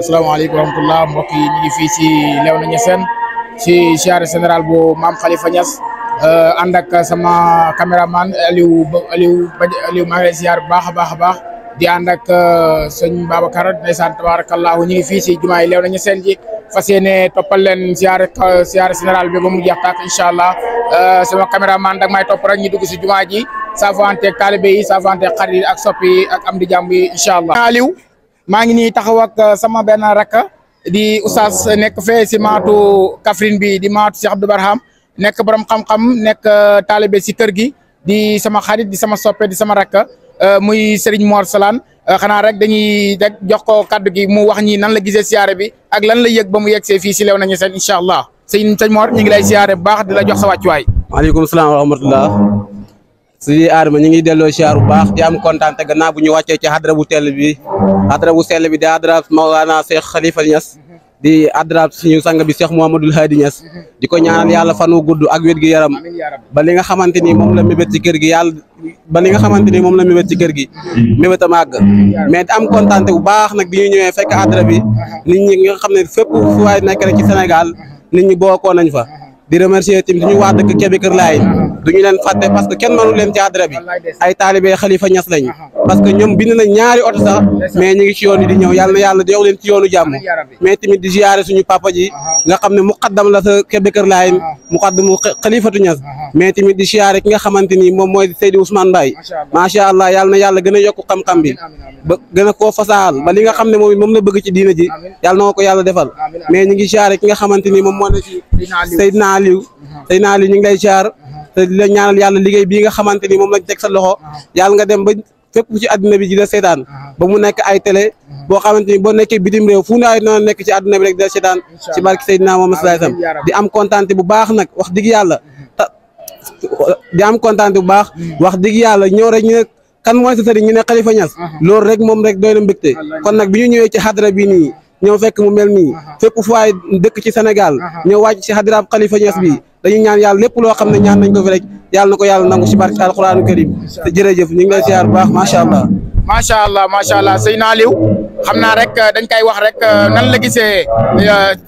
asalaamaaleykum wa rahmatulah mbokk yi ñu ngi fii ci Léona Niassène ci siyaare général bu Maam Khalifa Niass ànd ak sama caméraman Aliou maa ngi lay siyaar bu baax a baax di ànd ak sëñ Babacar ndeysaan tabarakallahu ñu ngi fii ci jumaa yi Léona Niassène ji fas yéene toppal leen siyaare général bi ba mu jeex tàkk incha allah sama caméraman dag may topp rek ñu dugg ci jumaa ji saafanteeg taalibe yi saafanteeg xarit yi ak soppi yi ak am di jàmm yi incha allah. Aliou maa ngi nii taxaw ak sama benn rakk di oustaz nekk fee si maatu Kaffrine bi di maatu Cheikh Abdou Barham nekk borom xam-xam nekk taalibe si kër gi di sama xarit di sama soppe di sama rakk muy Serigne Mor Salane xanaa rek dañuy rek jox ko kaddu gi mu wax ñi nan la gisee siyaare bi ak lan la yëg ba mu yegsee fii si Léona Niassène incha allah sëñ Mor ñu ngi lay siyaare bu baax di la jox sa wàccuwaay. waaleykum salaam wa rahmatullah si Adama ñu ngi delloo siyaar bu baax di am kontaan te gannaaw bu ñu wàccee ci hadra bu tell bi hadra bu sell bi di hadra Mawlana Cheikh Khalifa Niass di hadra suñu sang bi Cheikh Mouhamadoul Hadi Niass di ko ñaanal yàlla fan wu gudd ak wér gi yaram ba li nga xamante ni moom la mébét ci kër gi yàlla ba li nga xamante ni moom la mébét ci kër gi mébét a màgg mais am kontaan bu baax nag bi ñu ñëwee fekk hadra bi nit ñi nga xam ne fépp fu waay nekk rek ci Sénégal nit ñi bokkoo nañ fa di remercier tamit ñu waa dëkk Kébé Kër Laay duñu leen fàtte parce que kenn mënu leen ci hadra bi ay taalibe Khalifa Niass lañ parce que ñoom bind nañ ñaari oto sax mais ñu ngi ci yoon yi di ñëw yàlla na yàlla yow leen ci yoonu jàmm mais tamit di ziyaare suñu papa ji nga xam ne muqaddam la sa Kébé Kër Laay muqaddamu Khalifatu Niass mais tamit di ziyaare ki nga xamante ni moom mooy Seydi Ousmane Mbaye macha allah yàlla na yàlla gën a yokk xam-xam bi ba gën a koo fasaal ba li nga xam ne moom la bëgg ci diina ji yàlla na ko yàlla defal mais ñu ngi ziyaare ki nga xamante ni moom moo ne ci Seydina Aliou ñu ngi lay ziyaar te di la ñaanal yàlla liggéey bii nga xamante ni moom lañ teg sa loxo yàlla nga dem ba fépp ci àdduna bi di la seetaan ba mu nekk ay télé boo xamante ni boo nekkee bitim réew fu naay noonu nekk ci àdduna bi rek di la seetaan ci barke Seydina Muhammad sallallahu alayhi wasallam di am kontaante bu baax nag wax dëgg yàlla di am kontaante bu baax wax dëgg yàlla ñëw rek ñu ne kan mooy sa sëriñ ñu ne Khalifa Niass loolu rek moom rek doy na mbégte kon nag bi ñu ñëwee ci hadra bi nii ñëw fekk mu mel nii fépp fu waay dëkk ci Sénégal ñëw wàcc ci hadrab Khalifa Niass bi dañuy ñaan yàlla lépp loo xam ne ñaan nañ ko fi rek yàlla na ko yàlla nangu ci barke alquranu karim te jërëjëf ñu ngi lay siyaar bu baax macha allah. macha allah Seydina Aliou xam naa rek dañ koy wax rek nan la gisee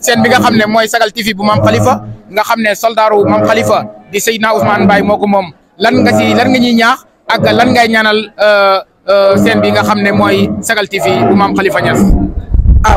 seen bi nga xam ne mooy Sagal TV bu Maam Khalifa nga xam ne soldaaru Maam Khalifa di Seydina Ousmane Mbaye moo ko moom lan nga ñuy ñaax ak lan ngay ñaanal seen bi nga xam ne mooy Sagal TV bu Maam Khalifa Niass.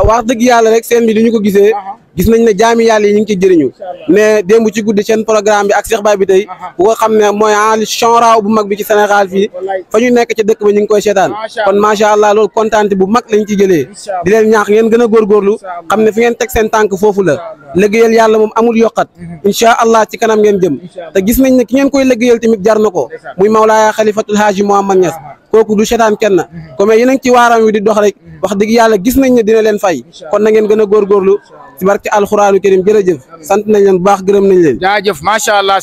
wax dëgg yàlla rek seen bi du ñu ko gisee gis nañ ne jaami yàlla yi ñu ngi ciy jëriñu mais démb ci guddi seen programme bi ak Cheikh Baye bi tey bu ko xam ne mooy ali chanraw bu mag bi ci Sénégal fii fa ñu nekk ci dëkk ba ñu ngi koy seetaan kon macha allah loolu kontaan bu mag lañ ci jëlee di leen ñaax ngeen gën a góorgóorlu xam ne fi ngeen teg seen tànk foofu la liggéeyal yàlla moom amul yokkat incha allah ci kanam ngeen jëm te gis nañ ne ki ngeen koy liggéeyal tamit jar na ko muy Mawlaaya Khalifatul Haaji Mouhamad Niass kooku du seetaan kenn comme yéen a ngi ci waaram wi di dox rek wax dëgg yàlla gis nañ ne dina leen fay kon na ngeen gën a góorgóorlu ci barke alxuraanu karim jërëjëf sant nañ leen bu baax gërëm nañ leen. jaajëf macha allah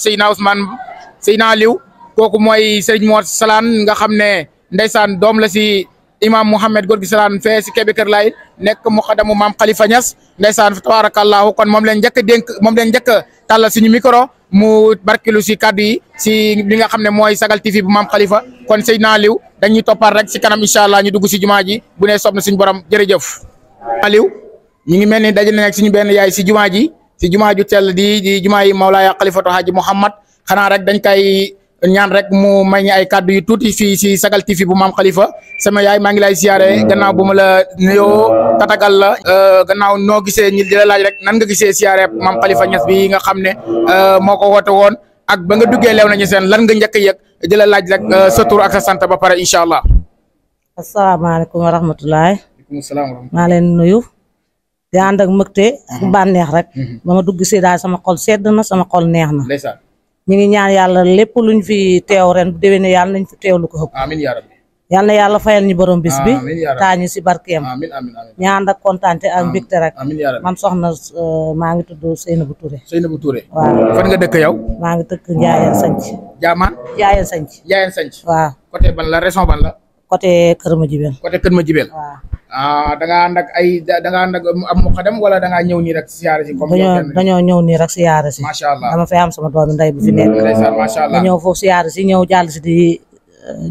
Seydina Aliou kooku mooy Serigne Mor Salane nga xam ne ndeysaan doom la si imam Mouhamed Gorgui Salane fee si Kébé Kër Laay nekk muqaddamu Maam Khalifa Niass ndeysaan tabarakallahu kon moom leen njëkk a dénk moom leen njëkk a tàllal suñu micro mu barkilu si kaddu yi si li nga xam ne mooy Sagal TV bu Maam Khalifa kon Seydina Aliou dañuy toppaat rek si kanam incha allah ñu dugg si jumaa ji bu ne soob na suñu borom jërëjëf. Aliou ñu ngi mel ni daje nañ ak suñu benn yaay si jumaa ji si jumaa ju tell di jumaa yi Mawlaaya Khalifatu Haaji Mouhamad xanaa rek dañ koy ñaan rek mu may ñu ay kaddu yu tuuti fii si Sagal TV bu Maam Khalifa sama yaay maa ngi lay siyaare gannaaw bu ma la nuyoo tatagal la gannaaw noo gisee ñi di la laaj rek nan nga gisee siyaare Maam Khalifa Niass bi nga xam ne moo ko woote woon ak ba nga duggee Léona Niassène lan nga njëkk a yëg di la laaj rek sa tur ak sa sant ba pare incha allah. asalaamaaleykum wa rahmatulah. waaleykum salaam. maa leen nuyu. di ànd ak mbëgte ak bànneex rek. ba ma dugg si daal sama xol sedd na sama xol neex na. ndeysaan. ñu ngi ñaan yàlla lépp luñ fi teew ren bu déwénee yàlla nañ fi teew lu ko ëpp. amiin yaa rabbi. yal na yàlla fayal ñu borom bis bi. amiin yaa rabbi taañu si barkeem. amiin amiin amiin. ñu ànd ak kontaante ak mbégte rek. amiin yaa rabbi. man soxna maa ngi tudd Seynabou Touré. Seynabou Touré. waaw fan nga dëkk yow. maa ngi dëkk Ndiayène Sanc. Jaamaan. Ndiayène Sanc. Ndiayène Sanc. waaw côté ban la région ban la. côté Kër Madiabel. côté Kër Madiabel. waaw. da ngaa ànd ak da ngaa ànd ak am muqaddam wala da ngaa ñëw nii rek siyaare si. comme dañoo ñëw nii rek siyaare si. macha allah dama fay am sama doomi ndey bu fi nekk. ndeysaan macha allah ñëw foofu siyaare si ñëw jàll si di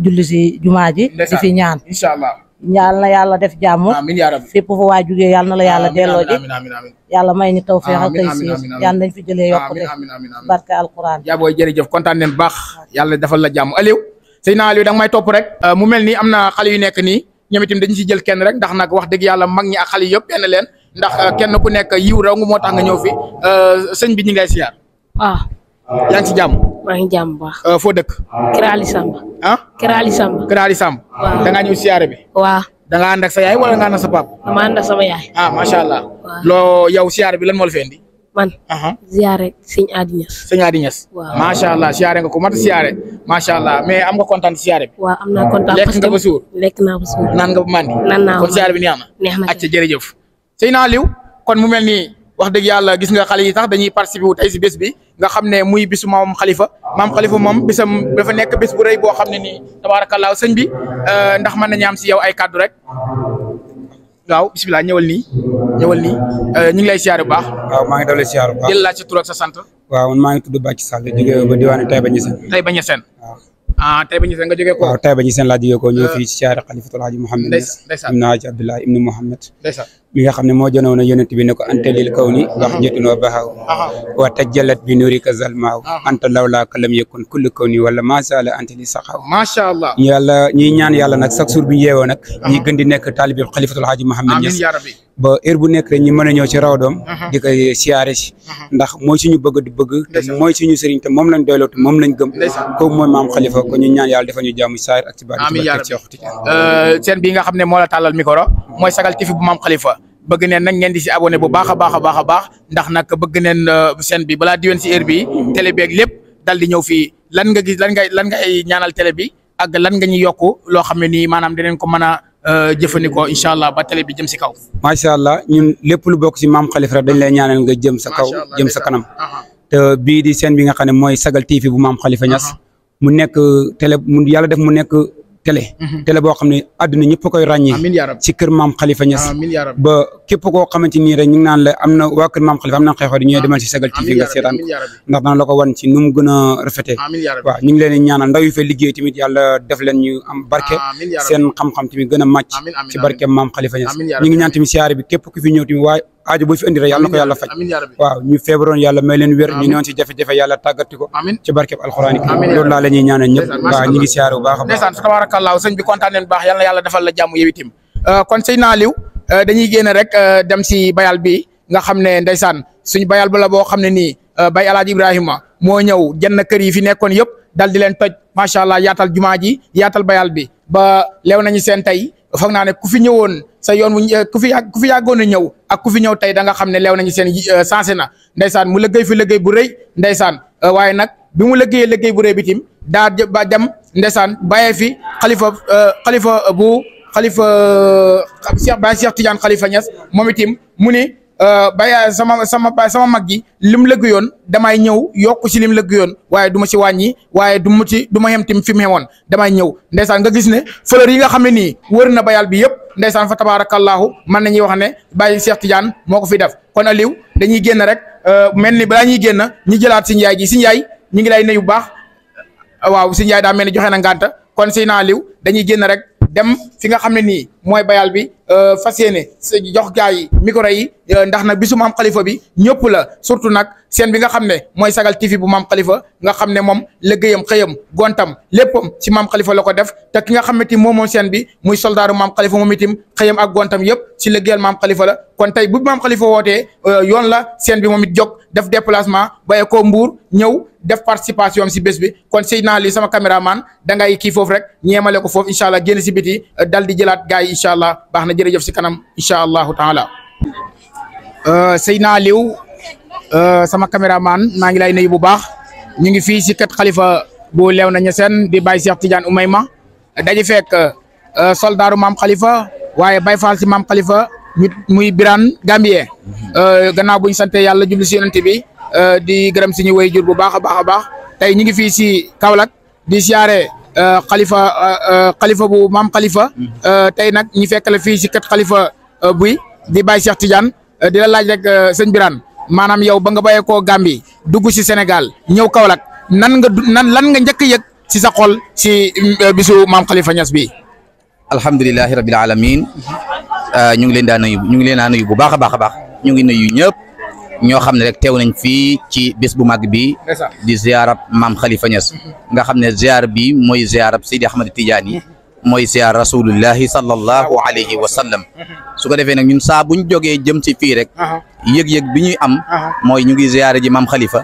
julli si jumaa ji. di fi ñaan. incha allah yàlla na yàlla def jàmm amiin yaa rabbi fépp fu waa jugee yàlla na la yàlla delloo ji amiin yàlla may ñu tawfeex ak tey amiin, si amiin, yàlla nañ fi jëlee yokkute barke alquran yaa booy jërëjëf kontaan nañ baax yàlla defal la jàmm Aliou Seydina Aliou da nga may topp rek mu mel ni am na xale yu nekk nii ñoom itam dañu si jël kenn rek ndax nag wax dëgg yàlla mag ñi ak xale yëpp benn leen ndax kenn ku nekk yiw raw nga moo tax nga ñëw fi sëñ bi ñu ngi lay siyaar waaw yaa ngi si jàmm maa ngi jàmm bu baax. foo dëkk Kër Ali Samba. ah Kër Ali Samba. Kër Ali Samb waaw da ngaa ñëw siyaare bi waaw da nga ànd ak sa yaay wala nga ànd ak sa pap dama ànd ak sama yaay. ah macha allah Waaw. loo yow siyaare bi lan moo la fi indi man ziyaare sëñ Adi Niass. sëñ Adi Niass Waaw. macha allah siyaare nga ko mat siyaare macha allah mais am nga kontaan siyaare bi waaw am naa kontaan lekk parce nga que ba suur lekk naa ba suur. naan nga ba mandi Naan naa ba kon siyaare bi neex na neex na acca jërëjëf Seydina Aliou kon mu mel ni wax dëgg yàlla gis nga xale yi sax dañuy participer wu tey si bés bi nga xam ne muy bisu maam Khalifa moom bisam dafa nekk bés bu rëy boo xam ne nii tabaarakallaa sëñ bi ndax mën nañu am si yow ay kàddu rek waaw bisimilah ñëwal nii ñu ngi lay siyaare bu baax waaw maa ngi daw la siyaar bu baax jël laaj sa tur ak sa sant waaw man maa ngi tudd Bàcc Sall jógee ba diwaanu Taïba Niassène Taïba Niassène waaw Taïba Niassène nga jógee ko waaw Taïba Niassène laa jógee ko ñëw fii si siyaare xalifatul Haaji Mouhamed Niass ndeysaan ibnu Haaji Abdoulaye ibnu Mouhamed ndeysaan mi nga xam ne moo jonoon a yonent bi ne ko anta lil kawni wax njëtun wa baxaw wa tajjalat bi nurika zalmaaw anta lawlaaka lam yakun kullu kawni wala masala anta li saxaaw macha allah yàlla ñiy ñaan yàlla nag chaque jour bi ñu yeewoo nag ñi gën di nekk taalibi xalifatul Haaji Mouhamed amiin Niass yaa rabbi ba heure bu nekk rek ñu mën a ñëw ci rawdoom di koy siyaare si ndax mooy suñu bëgg di bëgg te mooy suñu sëriñ te moom lañ doyloo te moom lañ gëm kooku mooy maam Khalifa ko ñu ñaan yàlla defal ñu jàmm saayir ak ci baat amiin yaa rabbi seen bii nga xam ne moo la tàllal micro mooy Sagal TV bu maam Khalifa bëgg neen nag ngeen di si abonné bu baax a baax a baax a baax ndax nag bëgg neen seen bi balaa diwén si heure bi télé beeg lépp dal di ñëw fii lan nga gis lan ngay ñaanal télé bi ak lan nga ñu yokku loo xam ne nii maanaam dinañ ko mën a jëfandikoo incha allah ba télé bi jëm si kaw macha allah ñun lépp lu bokk si maam Khalifa rek dañ lay ñaanal nga jëm sa kaw jëm sa kanam te bii di seen bi nga xam ne mooy Sagal TV bu maam Khalifa Niass mu nekk télé mu yàlla def mu nekk télé boo xam ne àdduna ñëpp koy ràññee amiin yaa rabbi ci kër maam Khalifa Niass amiin yaa rabbi ba képp koo xamante nii rek ñu ngi naan la am na waa kër maam Khalifa am na xeexoo di ñëw demal si Sagal TV nga seetaan ko ndax dana la ko wan ci nu mu gën a rafetee amiin yaa rabbi waaw ñu ngi leen di ñaanal ndaw yu fay liggéey tamit yàlla def leen ñu am barke amiin yaa rabbi seen xam-xam tamit gën a màcc amiin amiin ci barke maam Khalifa Niass amiin yaa ñu ngi ñaan tamit siyaare bi képp ku fi ñëw tamit waaye aajo bu fi indi rek yàlla na ko yàlla faj amiin yaa rabbi waaw ñu feebaroon yàlla may leen wér ñu newoon si jafe-jafe yàlla tàggati ko amiin ci barke alxuraan amiin loolu laa la ñuy ñaanal ñëpp ndeysaan, waaw ñu ngi siyaare bu baax a baax ndeysaan tabaarakallaahu sëñ bi kontaan nañ baax yal na yàlla defal la jàmm yow itam kon Seydina Aliou dañuy génn rek dem si bayal bi nga xam ne ndeysaan suñu bayal ba la boo xam ne nii bay Alaaji Ibrahima moo ñëw jënd kër yi fi nekkoon yëpp dal di leen toj macha allah yaatal jumaa ji yaatal bayal bi ba leew nañu seen tey foog naa ne ku fi ñëwoon sa yoon wu ku fi yàggoon a ñëw ak ku fi ñëw tey da nga xam ne leew nañu seen sensé na ndeysaan mu liggéey fi liggéey bu rëy ndeysaan waaye nag bi mu liggéeyee liggéey bu rëy bi tim daa ba dem ndeysaan bàyyee fi xalifa Cheikh Tidiane Khalifa Niass moom itim mu ni baya sama mag gi lim lëggoon damay ñëw yokk ci lim lëggoon waaye du ma ci wàññi waaye du ma yem tim fi mu yemoon damay ñëw ndeysaan nga gis ne fleur yi nga xam ne nii wër na bayal bi yëpp ndeysaan fa tabarakallahu mën nañuy wax ne Baye Cheikh Tidiane moo ko fi def kon Aliou dañuy génn rek mel ni balaa ñuy génn ñi jëlaat si njaay ji si njaay ñi ngi lay nuyu bu baax waaw si njaay daa mel ni joxe na ngànta kon Seydina Aliou dañuy génn rek dem fi nga xam ne nii mooy bayal bi fas yéene jox gaa yi micro yi ndax nag bisu maam Khalifa bi ñëpp la surtout nag seen bi nga xam ne mooy Sagal TV bu maam Khalifa nga xam ne moom liggéeyam xëyam gontam léppam ci maam Khalifa la ko def te ki nga xam ne tim moom seen bi muy soldaaru maam Khalifa moom itim xëyam ak gontam yëpp ci liggéeyal maam Khalifa la kon tey bu maam Khalifa wootee yoon la seen bi moom it jóg def déplacement baye ko Mbuur ñëw def participation si bés bi kon Seydina Ali sama caméraman da ngay kii foofu rek ñeemale ko foofu incha allah génn si biti dal di jëlaat gars yi incha allah baax na jërëjëf si kanam incha allahu taala Seydina Aliou sama caméraman maa ngi lay nuyu bu baax ñu ngi fii si kër Khalifa bu Léona Niassène di Baye Cheikh Tidiane Oumayma daji fekk soldaaru maam Khalifa waaye Baye Fall si maam Khalifa muy Birane Gambien gannaaw bu ñu sante yàlla jubli si yonent bi di gërëm suñu waajur bu baax a baax a baax tey ñu ngi fii si Kaolack di siyaare Khalifa bu maam Khalifa tey nag ñu fekk la fii si kër Khalifa buy di Baye Cheikh Tidiane di la laaj rek sëñ Birane maanaam yow ba nga bayee koo Gambie dugg si Sénégal ñëw Kaolack lan nga njëkk a yëg si sa xol si bisu maam Khalifa Niass bi alhamdulilahi rabbil alamin ñu ngi leen daa nuyu bu baax a baax ñu ngi nuyu ñëpp ñoo xam ne rek teew nañ fii ci bés bu mag bi di ziarab maam Khalifa Niass nga xam ne ziar bi mooy ziarab Seydi Ahmad Tidiane mooy ziar rasulullahi sallallahu alayhi wa sallam su ko defee nag ñun saa buñ jógee jëm ci fii rek yëg-yëg bi ñuy am mooy ñu ngi ziara ji maam Khalifa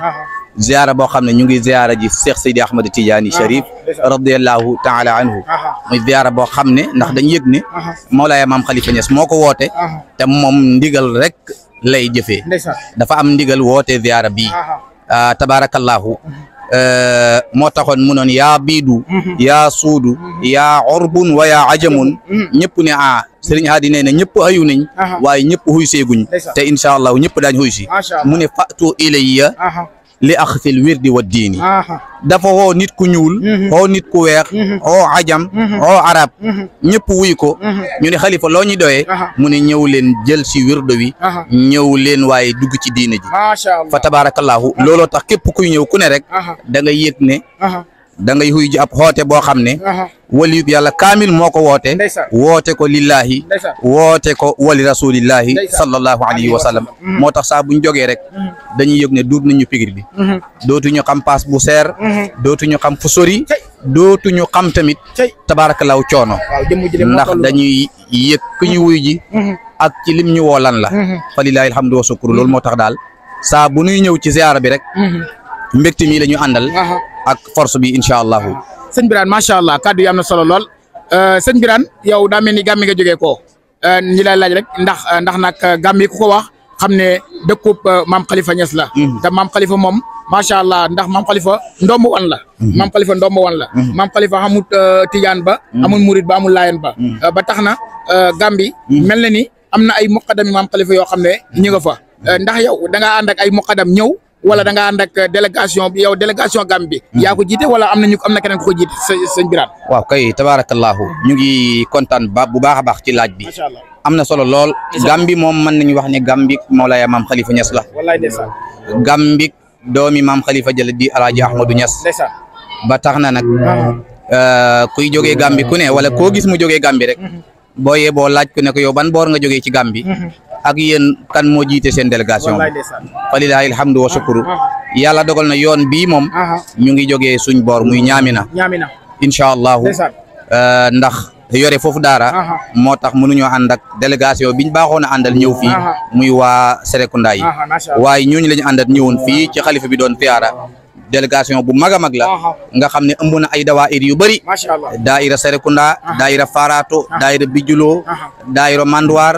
ziara boo xam ne ñu ngi ziara ji Cheikh Seydi Ahmad Tidiane Cherif radiallahu taala anhu muy ziara boo xam ne ndax dañ yëg ne Mawlaaya maam Khalifa Niass moo ko woote te moom ndigal rek lay jëfee dafa am ndigal woote ziara bii tabarakallahu moo taxoon mu noon yaa biidu yaa suudu yaa urbun wa yaa ajamun ñëpp ne Sëriñ Haadi nee na ñëpp ayu nañ waaye ñëpp xuy seeguñ te incha allah ñëpp daañ xuy si mu ne fatu ilayya li axfil wirdi wa diini dafa woo nit ku ñuul woo nit ku weex woo ajam woo arab ñëpp wuy ko ñu ne xalifa loo ñu doyee mu ne ñëw leen jël si wirdo wi ñëw leen waaye dugg ci diina ji fa tabarakallahu looloo tax képp kuy ñëw ku ne rek da ngay yëg ne da ngay xuy ji ab xoote boo xam ne waliyub yàlla kaamil moo ko woote woote ko lillahi woote ko wali rasulillahi sallallahu alayhi wa sallam moo tax saa buñ jógee rek dañuy yëg ne duut nañu pigir bi dootuñu xam paas bu seer dootuñu xam fu sori dootuñu xam tamit tabaarakallaahu coono ndax dañuy yëg ku ñu wuy ji ak ci lim ñu woo lan la fa lillahi alhamdu wa shukru loolu moo tax daal saa bu ñuy ñëw ci ziyaara bi rek mbégte mi la ñu àndal ak force bi incha allahu sëñ Birane macha allah kaddu yi am na solo lool sëñ Birane yow daa mel ni Gàmbi nga jógee ko ñi lay laaj rek ndax nag Gàmbi ku ko wax xam ne dëkkub maam Khalifa Niass la te maam Khalifa moom macha allah ndax maam Khalifa ndomb wan la maam Khalifa ndomb wan la maam Khalifa amul Tijaan ba amul Murid ba amul Layen ba ba tax na Gàmbi mel na ni am na ay muqaddam maam Khalifa yoo xam ne ñi nga fa ndax yow da ngaa ànd ak ay muqaddam ñëw wala da nga ànd ak délégation bi yow délégation Gàmbi bi yaa ko jiite wala am na keneen ku ko jiite sëñ Birane waaw kay tabarakallahu ñu ngi kontaan bu baax a baax ci laaj bi am na solo lool Gàmbi moom mën nañu wax ne Gàmbi Mawlaaya maam Khalifa Niass la wallaay ndeysaan Gàmbi doomi maam Khalifa jële di Alaaji Ahmadou Niass ba tax na nag kuy jógee Gàmbi ku ne wala koo gis mu jógee Gàmbi rek boo yeboo laaj ku ne ko yow ban boor nga jógee ci Gàmbi ak yéen kan moo jiite seen délégation falilahi alhamdu wa shukru yàlla dogal na yoon bii moom ñu ngi jógee suñ boor muy ñaamina incha allahu ndax yore foofu daara moo tax mënuñoo ànd ak délégation biñ baaxoon a àndal ñëw fii muy waa Serekunda yi waaye ñooñu la ñu àndat ñëwoon fii ci xalifa bi doon tiyaara délégation bu mag a mag la nga xam ne ëmb na ay dawaayir yu bëri daayira Serekunda daayira Farato daayira Bijuloo daayira Manduwaar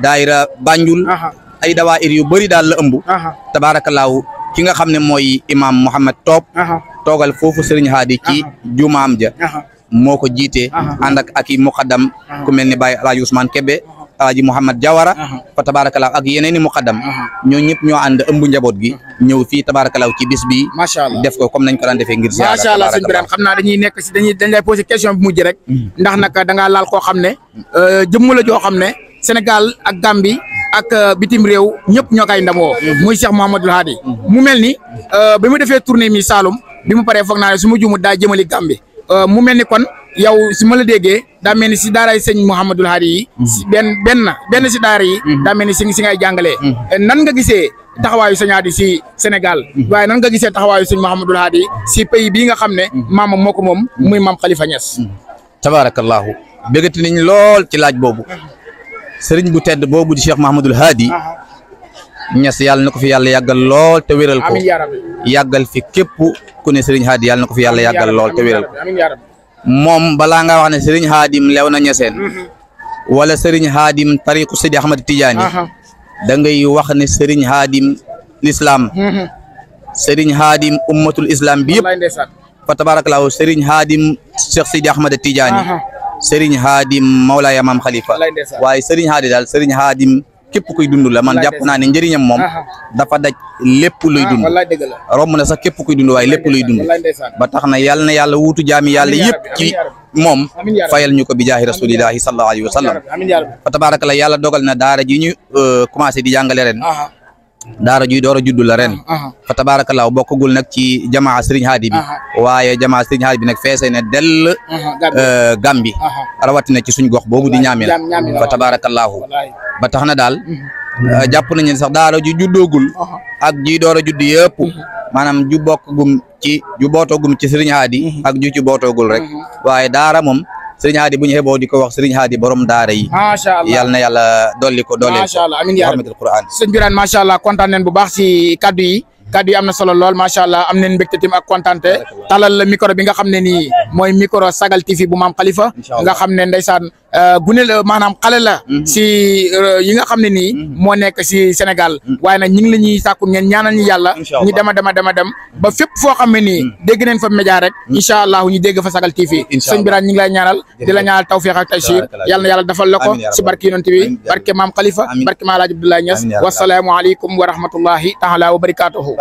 daayira Banjul ay dawaayir yu bëri daal la ëmb tabaarakallaahu ki nga xam ne mooy imam Mouhamed Top toogal foofu Serigne Hadi ci jumaam ja moo ko jiite ànd ak i muqaddam ku mel ni Baye Alaaji Ousmane Kebe Alaaji Mouhamed Jawara fa tabaarakallaahu ak yeneen i muqaddam ñoo ñëpp ñoo ànd ëmb njaboot gi ñëw fii tabaarakallaahu ci bis bi def ko comme nañ ko daan defee ngir ziyaara macha allah sëñ Birane xam naa dañuy nekk si dañ lay posé question bi mujj rek ndax nag da ngaa laal koo xam ne jëmm la joo xam ne Sénégal ak Gambie ak bitim réew ñëpp ñoo koy ndamoo muy Cheikh Mouhamadoul Hadi mu mel ni bi mu defee tournée mi Saloum bi mu paree foog naa ne su ma juumut daa jëmali Gambie mu mel ni kon yow si ma la déggee daa mel ni si daaray sëñ Mouhamadoul Hadi yi si benn si daara yi daa mel ni si ngay jàngalee nan nga gisee taxawaayu sëñ Hadi si Sénégal waaye nan nga gisee taxawaayu sëñ Mouhamadoul Hadi si pays bii nga xam ne maamam moo ko moom muy maam Khalifa Niass tabarakallahu bëggati nañ lool ci laaj boobu sëriñ bu tedd boobu di Cheikh Mouhamadoul Hadi Niass yàlla na ko fi yàlla yàggal lool te wéral ko yàggal fi képp ku ne sëriñ Hadi yàlla na ko fi yàlla yàggal lool te wéral ko moom balaa nga wax ne sëriñ Hadim lew na ñeseen wala sëriñ Hadim tariqu Seydi Ahmad Tidiane da ngay wax ne sëriñ Hadim l'islam sëriñ Hadim ummatul islam bi yëpp fa tabarakallahu sëriñ Hadim Cheikh Seydi Ahmad Tidiane sëriñ Hadim Mawlaaya Maam Khalifa waaye sëriñ Hadi daal sëriñ Hadim képp kuy dund la man jàpp naa ne njëriñam moom dafa daj lépp luy dund romb na sax képp kuy dund waaye lépp luy dund ba tax na yàlla na yàlla wuutu jaami yàlla yëpp ci moom fayal ñu ko bi jaahi rasulillahi sallallahu alayhi wa sallam fa tabaaraka la yàlla dogal na daara ji ñu commencé di jàngale ren daara juy door a juddu la ren fa tabaarakallaahu bokkagul nag ci jamaa Serigne Hadi bi waaye jamaa Serigne Hadi bi nag feesee ne dell Gambi rawatina ci suñ gox boobu di ñaamel fa tabaarakallaahu ba tax na daal jàpp nañu sax daara ju juddoogul ak ji door a judd yëpp maanaam ju bokkagum ci ju bootoogum ci Serigne Hadi ak ju ci bootoogul rek waaye daara moom Serigne Hadi bu ñu xeboo di ko wax Serigne Hadi borom daara yi macha allah yal na yàlla dolli ko dooleel macha allah amiin yaa rabbi hormatul Qur'an sëñ Birane macha allah kontaan nañ bu baax si kaddu yi am na solo lool macha allah am nañ mbégte tim ak kontaante talal la micro bi nga xam ne nii mooy micro Sagal TV bu Maam Khalifa nga xam ne ndeysaan gune la maanaam xale la si yi nga xam ne nii moo nekk si Sénégal waaye nag ñu ngi la ñuy sàkku ngeen ñaanal ñu yàlla ñu dem ba fépp foo xam ne nii dégg nañ fa média rek incha allah ñu dégg fa Sagal TV sëñ Birane ñu ngi lay ñaanal di la ñaanal tawfiq ak taysiir yàlla na yàlla defal la ko si barke yonent bi barke Maam Khalifa barke Maam Alaaji Abdoulaye Niass wasalaamu aleykum wa rahmatullahi taala wa barakatuhu.